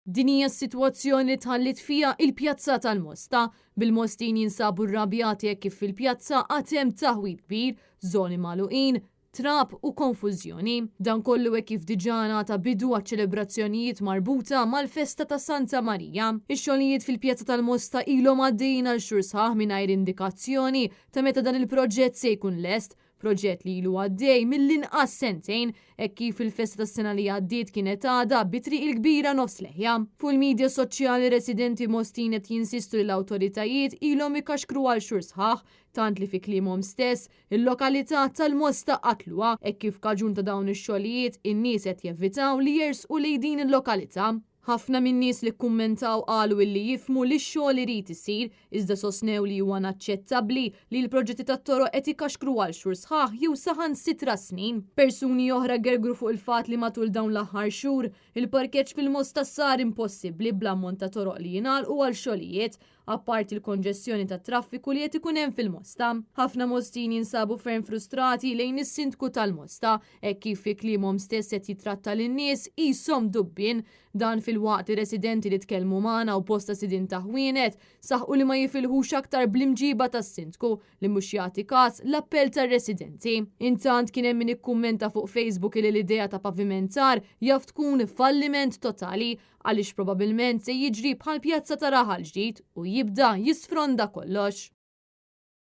Din hija s-sitwazzjoni li tħalliet fiha il-pjazza tal-Mosta, bil-Mostin jinsabu rrabjati hekk kif fil-pjazza għad hemm taħwid kbir, żoni magħluqin, trab u konfużjoni. Dan kollu hekk kif diġà ngħata bidu għaċ-ċelebrazzjonijiet marbuta mal-festa ta' Santa Marija. Ix-xogħlijiet fil-pjazza tal-Mosta ilhom għaddejjin għal xhur sħaħ mingħajr indikazzjoni ta' meta dan il-proġett se jkun lest, Proġett li ilu għaddej mill-inqas sentejn, hekk kif il-festa tas-sena li għaddiet kienet għadha bi Triq il-Kbira nofs leħja. Fuq il-midja soċjali residenti Mostin qed jinsistu li l-awtoritajiet ilhom ikaxkru għal xhur sħaħ, tant li fi kliemhom stess, il-lokalità tal-Mosta qatluha, hekk kif kaġun ta' dawn ix-xogħlijiet in-nies qed jevitaw li jersqu lejn din il-lokalità. Ħafna min-nies li kkummentaw qalu illi jifhmu li x-xogħol irid isir, iżda sostnew li huwa inaċċettabbli li l-proġetti tat-toroq qed ikaxkru għal xhur sħaħ jew saħansitra snin. Persuni oħra gergru fuq il-fatt li matul dawn l-aħħar xhur, il-parkeġġ fil-Mosta sar impossibbli bl-ammont ta' toroq li jingħalqu għal xogħlijiet, apparti l-konġestjoni tat-traffiku li qed ikun hemm fil-Mosta. Ħafna Mostin jinsabu ferm frustrati lejn is-Sindku tal-Mosta, hekk kif fi kliemhom stess qed jitratta lin-nies qishom dubbien. Dan filwaqt li residenti li tkellmu magħna u bosta sidien ta' ħwienet saħqu li ma jifilħux aktar bl-imġiba tas-Sindku li mhux jagħti kas l-appell tar-residenti. Intant kien hemm min ikkummenta fuq Facebook li l-idea ta' pavimentar jaf tkun falliment totali għaliex probabilment se jiġri bħall-pjazza ta' Raħal Ġdid u jibda jisfronda kollox.